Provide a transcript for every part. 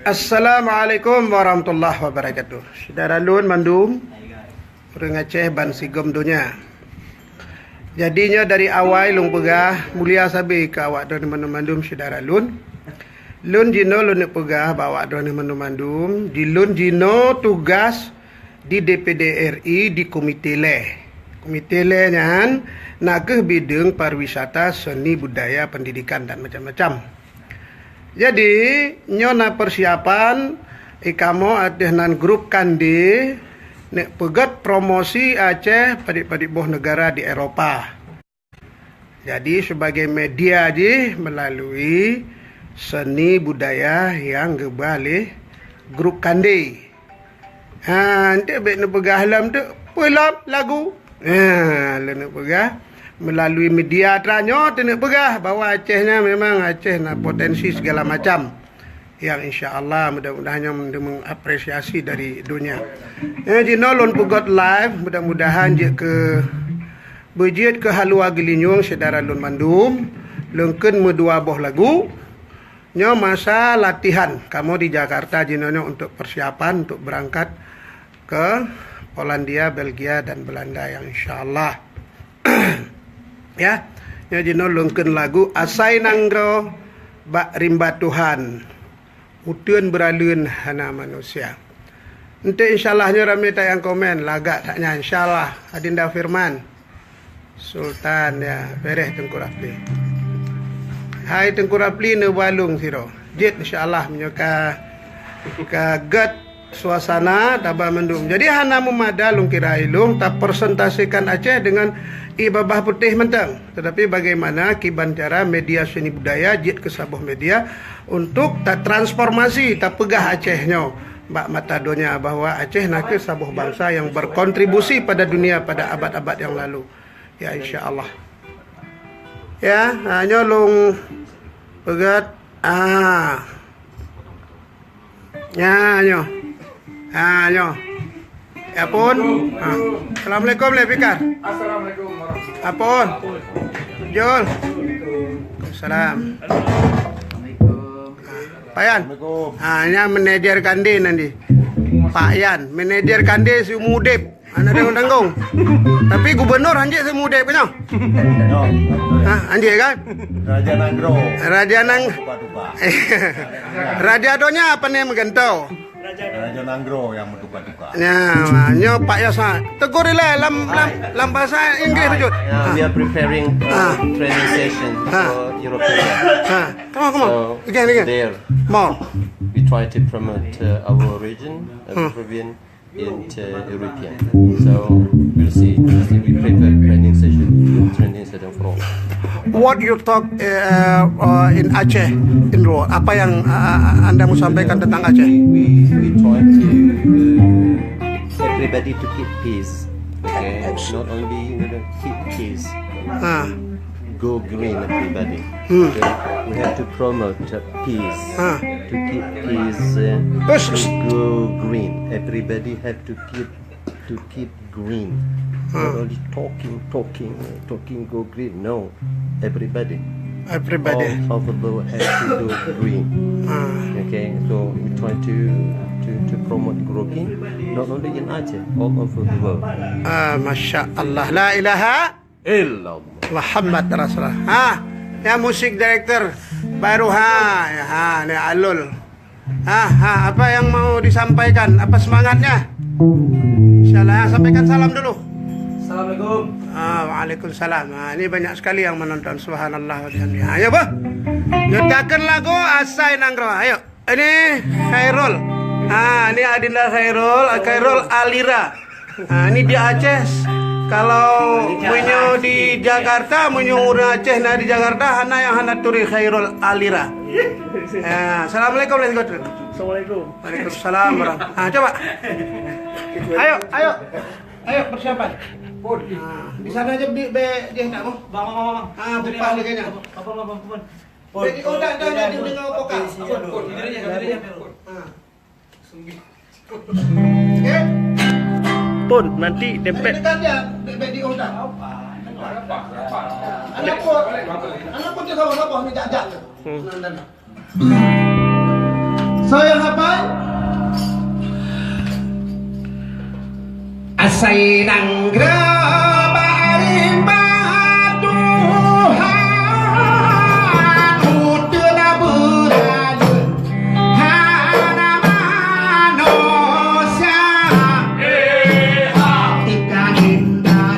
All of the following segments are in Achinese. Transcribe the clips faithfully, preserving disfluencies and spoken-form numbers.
Assalamualaikum warahmatullahi wabarakatuh. Syedara lôn mandum, ureuëng Aceh bansigom donya. Jadi nyoe dari awai lôn peugah, mulia sabe keu awak droeneuh mandum-mandum syedara lôn. Lôn jinoe lôn peugah bak awak droeneuh mandum-mandum, di lôn jinoe tugas di D P D R I di komite lhèe. Komite lhèe nyan nakeuh bideueng pariwisata, seni, budaya, pendidikan dan macam-macam. Jadi, nyoe na persiapan, i kamoe ateueh nan grup Kande, neuk peugét promosi Aceh padit-padit boh negara di Eropa. Jadi, sebagai media jih melalui seni budaya nyang geuba lé grup Kande. Ha, enteuk bék neupeugah lom tu, peue lom lagu. Ha, lôn neupeugah melalui media tanyoe teuneuk peugah bahwa Aceh nyan memang Aceh na potensi segala macam. Yang insya Allah mudah-mudahan nyoe mendapat apresiasi dari dunia. Eh, jinoe lôn peugét live, mudah-mudahan jeuet keu beujeuet keu haluwa geulinyueng syedara lôn mandum, lôn kheun meudua boh lagu. Nyoe masa latihan kamoe di Jakarta jinoe nyoe untuk persiapan untuk berangkat ke Polandia, Belgia dan Belanda yang insya Allah. Ya, nyoe jinoe lôn kheun lagu Asai Nanggroe bak Rimba Tuhan. Uteuen beuraleuen hana manusia. Enteuk insya Allah nyoe ramé that nyang komen, lagak that nyan insya Allah. Adinda Firman. Sultan, ya, beureh Teungku Rapli. Hai Teungku Rapli neuba lôn sidroe. Jeuet insya Allah meunyoe ka, ka gét suasana taba mandum. Jadi hana meumada lôn kira ilôn tapresentasikan Aceh dengan ié babah putéh mantong. Tetapi bagaimana kiban cara media seni budaya jeuet keu saboh media untuk tatransformasi, tapeugah Aceh nyoe bak mata donya bahwa Aceh nakeuh saboh bansa yang berkontribusi pada dunia pada abad-abad yang lalu. Ya, insya Allah. Ya, ha, nyoe lôn peugét. Ah. Ya, nyoe. Ha, nyoe. Ya pun. Ha. Assalamualaikum, Leh Fikar. Assalamualaikum warahmatullahi Apun. Jul. Salam. Pak Yan. Ha, nyan manajer Kande nanti. Pak Yan, manajer Kande si Umudep. Hana tanggung-tanggung. Tapi gubernur hanjeuet seumudép keunyoe. No. Ha, hanjeuet kan? Raja Nanggroe. Raja Nang- Tuka-tuka. Raja donya apa ni meugantoe? Raja Nanggroe yang meutuka-tuka. Ya, nyoe Pak Yasa. Tegur ilai lam, lam, lam bahasa Inggris bacut. Yeah, we are preparing uh, training session for European. Ha. Come on, come on. So, again, again. There, more. We try to promote uh, our region, uh, Peruvian in uh, European. So we'll see. We'll see. We prepare training session, training session for all. What you talk uh, uh, in Aceh in Ruhr? Apa yang uh, anda mau sampaikan tentang Aceh? We, we try to uh, everybody to keep peace. Okay, not only you know, keep peace. Ah. Go green, everybody. Hmm. Okay? We have to promote uh, peace. Ah. To keep peace, uh, to go green. Everybody have to keep to keep green. Ah. Not only talking, talking, uh, talking, go green. No, everybody. Everybody. All over the world has to go green. Ah. Okay, so we try to to to promote green, not only in Aceh, all over the world. Ah, masya Allah, la ilaha illallah. Muhammad Rasulullah. Ha, ya musik director baru ha, ya, ha, ni Alul. Ha, ha, apa yang mau disampaikan? Apa semangatnya? Insyaallah, ya, sampaikan salam dulu. Assalamualaikum. Ah, waalaikumsalam. Ha, ini banyak sekali yang menonton. Subhanallah wa bihamdihi. Ayo, bah. Nyatakan lagu Asai Nanggroe. Ayo. Ini Khairul. Ha, ini Adinda Khairul, Khairul Alira. Ha, ini di Aceh. Kalau meunyoe di Jakarta, meunyoe ureuëng Aceh na di Jakarta, hana yang hana turi Khairul Alira. Ha, assalamualaikum warahmatullahi wabarakatuh. Assalamualaikum. Waalaikumsalam warahmatullahi. Ha, coba. Ayo, ayo. Ayo persiapan. Ha, di sana aja di be dia nak mau. Bang, bang, bang, bang. Ha, bukan dia kena. Apa, apa, apa, apa? Jadi, oh, dah, dah, dah, dia dengar vokal. Apa, apa, apa? Ha. Okey? Pun, nanti dempet. Ini kan dia, dia, dia, dia, oh, dah. Anak pun, anak pun dia tahu apa, ni jak, jak. Hmm. Nah, nah, nah. Soe nyang hafai? Asai nanggroe bak rimba Tuhan, uteuen beurajeuet hana manusia. Tika indah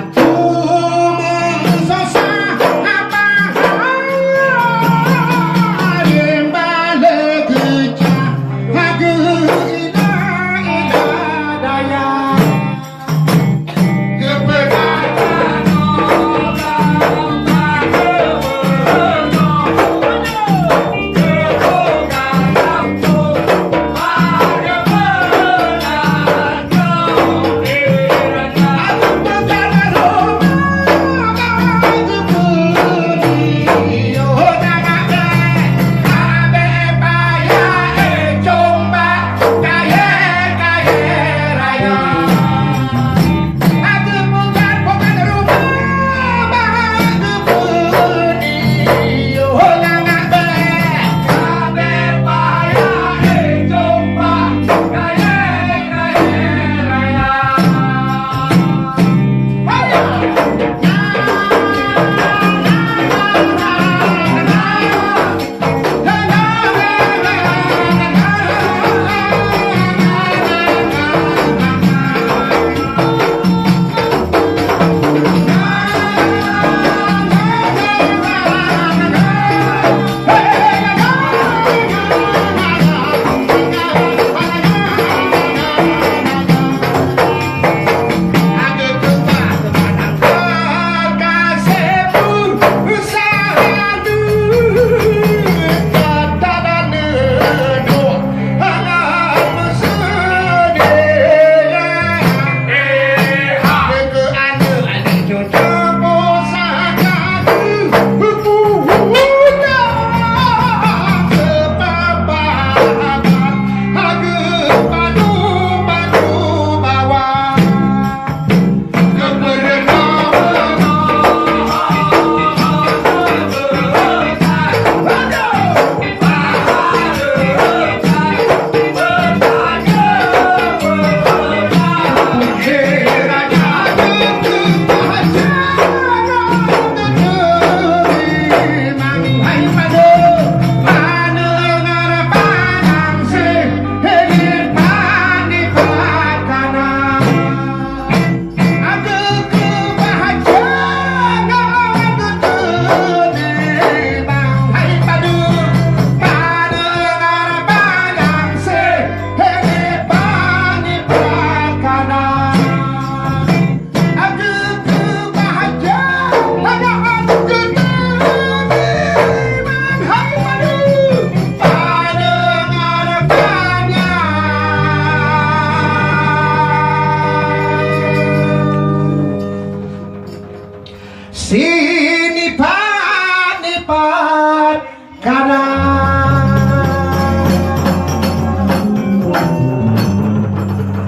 Sinipat-nipat kada.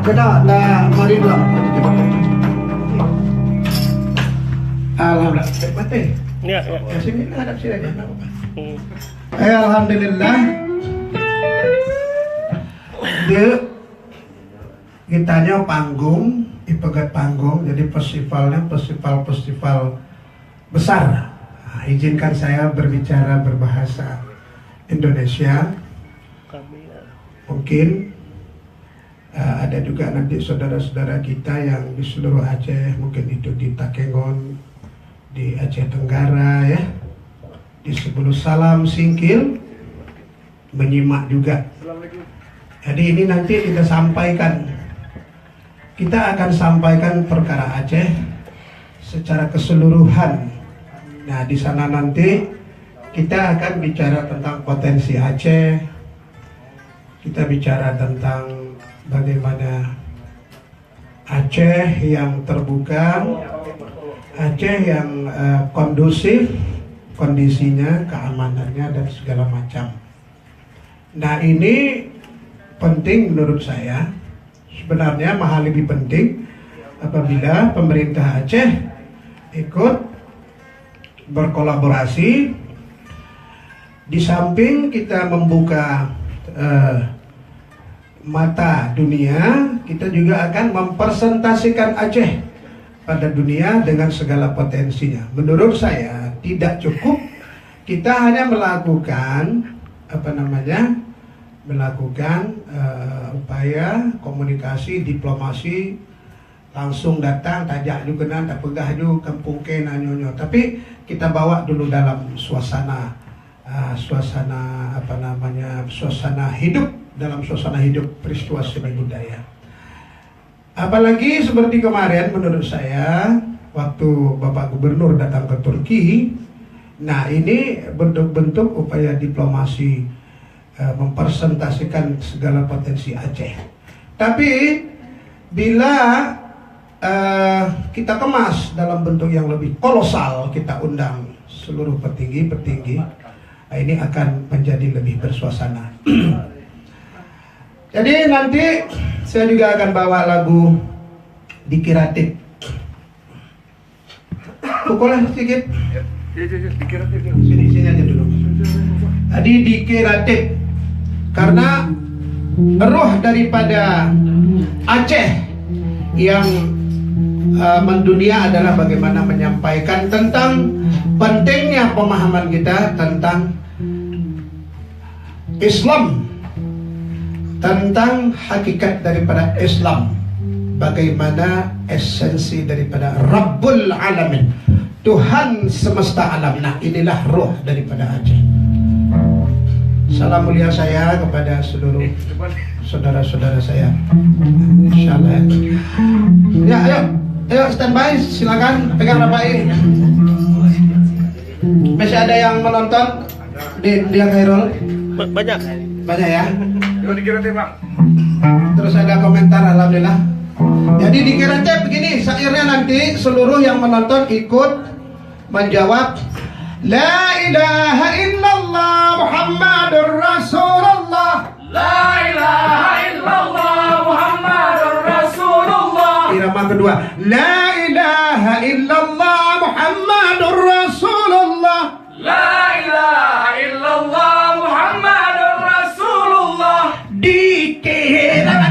Kada, dah mari dulu. Alhamdulillah. Baik, baik. Ya, ya. Kat sini, hadap sini aja, tak apa-apa. Hmm. Eh, alhamdulillah. Dia Geutanyoe panggung, ipeugét panggung, jadi festivalnya festival-festival besar. Nah, izinkan saya berbicara berbahasa Indonesia. Mungkin, eh, ada juga nanti saudara-saudara kita yang di seluruh Aceh, mungkin itu di Takengon, di Aceh Tenggara, ya, di Sebuluh Salam, Singkil, menyimak juga. Jadi ini nanti kita sampaikan, kita akan sampaikan perkara Aceh secara keseluruhan. Nah, di sana nanti kita akan bicara tentang potensi Aceh, kita bicara tentang bagaimana Aceh yang terbuka, Aceh yang, eh, kondusif kondisinya, keamanannya, dan segala macam. Nah, ini penting menurut saya. Sebenarnya malah lebih penting apabila pemerintah Aceh ikut berkolaborasi Di samping kita membuka, eh, mata dunia, kita juga akan mempresentasikan Aceh pada dunia dengan segala potensinya. Menurut saya, tidak cukup kita hanya melakukan, apa namanya, melakukan, eh, upaya komunikasi, diplomasi, langsung datang, tajak ju keunan, tapeugah ju kampung keu na nyoe nyoe. Tapi kita bawa dulu dalam suasana, ah, suasana, apa namanya, suasana hidup, dalam suasana hidup peristiwa seni budaya. Apalagi seperti kemarin, menurut saya, waktu Bapak Gubernur datang ke Turki, nah, ini bentuk-bentuk upaya diplomasi, eh, mempresentasikan segala potensi Aceh. Tapi bila, eh, kita kemas dalam bentuk yang lebih kolosal, kita undang seluruh petinggi-petinggi, ini akan menjadi lebih bersuasana. Jadi nanti saya juga akan bawa lagu Dikir Atib. Pukul lah sedikit. Ya, ya, ya, Dikir Atib, ya. Sini, sini aja dulu. Jadi Dikir Atib. Karena roh daripada Aceh yang, eh, mendunia adalah bagaimana menyampaikan tentang pentingnya pemahaman kita tentang Islam, tentang hakikat daripada Islam, bagaimana esensi daripada Rabbul Alamin, Tuhan semesta alam. Nah, inilah roh daripada Aceh. Salam mulia saya kepada seluruh saudara-saudara saya. Insyaallah. Ya, ayo. Ayo, standby, silakan pegang rapat. Masih ada yang menonton di, di Khairul? Ba-, banyak. Banyak, ya? Terus ada komentar, alhamdulillah. Jadi Dikir Atib begini, syairnya nanti seluruh yang menonton ikut menjawab, "La ilaha illallah Muhammadur Rasulullah." La ilaha illallah Muhammadur Rasulullah. Irama kedua. La ilaha illallah Muhammadur Rasulullah. La ilaha illallah Muhammadur Rasulullah. Dikira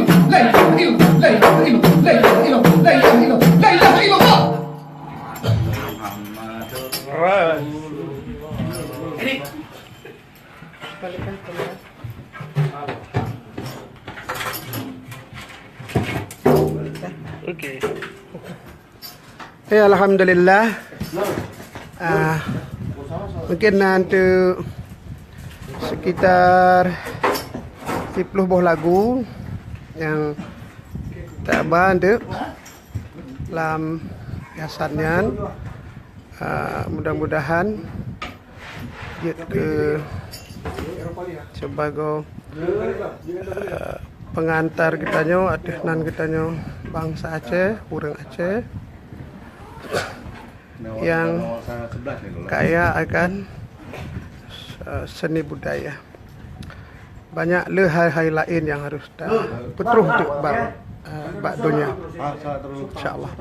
illallah, la ilaha illallah, la ilaha illallah, la ilaha illallah, la ilaha illallah. Oke. Ya, alhamdulillah. Ah, mungkin na teuk sekitar siplôh boh lagu nyang taba teuk lam yayasan nyan. Ah, mudah-mudahan jeuet keu sibagoe, eh, peungantar geutanyoe ateueh nan geutanyoe bansa Aceh, ureuëng Aceh nyang kaya akan, eh, seni budaya. Banyak le hai-hai laén nyang harôh tapeutroh teuk bak, eh, bak donya. Insya Allah.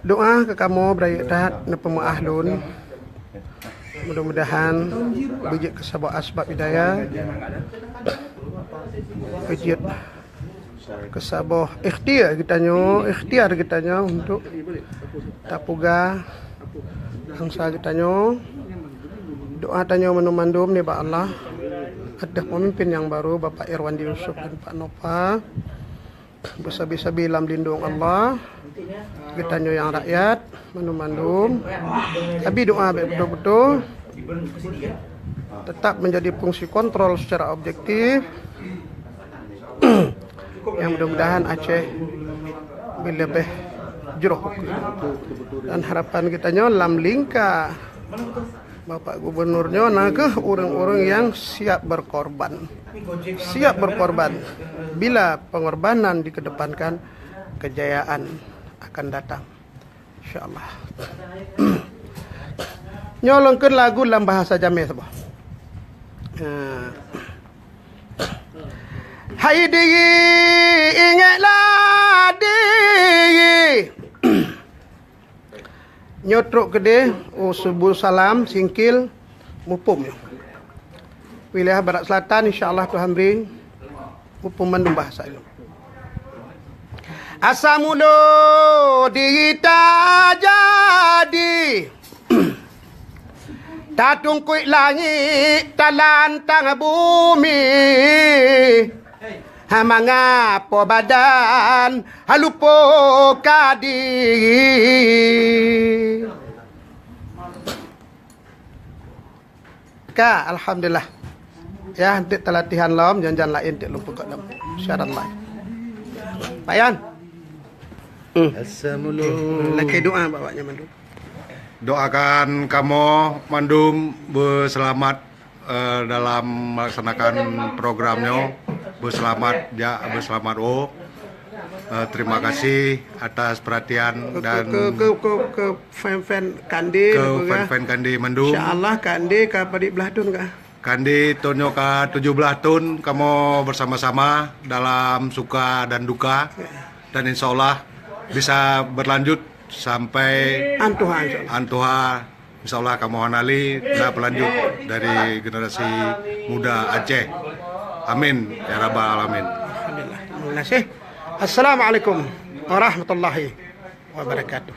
Doa keu kamoe beurayeuk that neupeumeu'ah lôn. Mudah-mudahan beujeuet keu saboh asbab hidayah, beujeuet keu saboh ikhtiar geutanyoe, ikhtiar geutanyoe untuk tapeugah bansa geutanyoe. Doa tanyoe mandum-mandum nibak Allah ateueh peumimpin nyang baru, Bapak Irwandi Yusuf dan Pak Nova. Beusabe-sabe lam lindong Allah. Geutanyoe nyang rakyat mandum-mandum, abi doa bèk beutôi-beutôi, teutap meunjadi fungsi kontrol seucara objektif, nyang mudah-mudahan Aceh beuleubeh jroh. Dan harapan geutanyoe lam lingka Bapak Gubernur nyoe na kheueh ureuëng-ureuëng nyang siap berkorban. Siap berkorban. Bila pengorbanan dikedepankan, kejayaan akan datang. Insya Allah. Nyoe lôn kheun lagu lam bahasa Jamé saboh. Ha. Hai diri, ingatlah diri. Nyoe trok keudeh, oh, subuh salam, singkil, muphom nyoe. Wilayah Barat Selatan, insya Allah Tuhan bri, muphom mandum bahasa nyoe. Asai mulo diri tajadi, tatungkuek langét, talantang bumi. Ha mangat po badan, ha lupo ka diri. Ka, alhamdulillah. Ya, enteuk talatihan lom, jan-jan laén enteuk lôn peugah lom. Syarat laén. Pak Yan. Hmm. Assalamualaikum. Lakèe doa bak awak nyan mandum. Doakan kamoe mandum beuseulamat, eh, dalam melaksanakan program nyoe. Beuseulamat jak, beuseulamat woe. Eh, terima kasih atas perhatian dan ke, ke, ke, ke, ke fan-fan Kandé, ke fan-fan Kandé mandum. Insya Allah Kandé ka padit blah thon kah? Kandé thon nyoe ka tujoh blah thon kamoe bersama-sama dalam suka dan duka. Ya. Dan insya Allah bisa berlanjut sampai an tuha, insya Allah. An tuha, insya Allah kamoe hana lé na peulanjut dari generasi muda Aceh. Amin ya rabbal alamin. Alhamdulillah. Terima kasih. Assalamualaikum warahmatullahi wabarakatuh.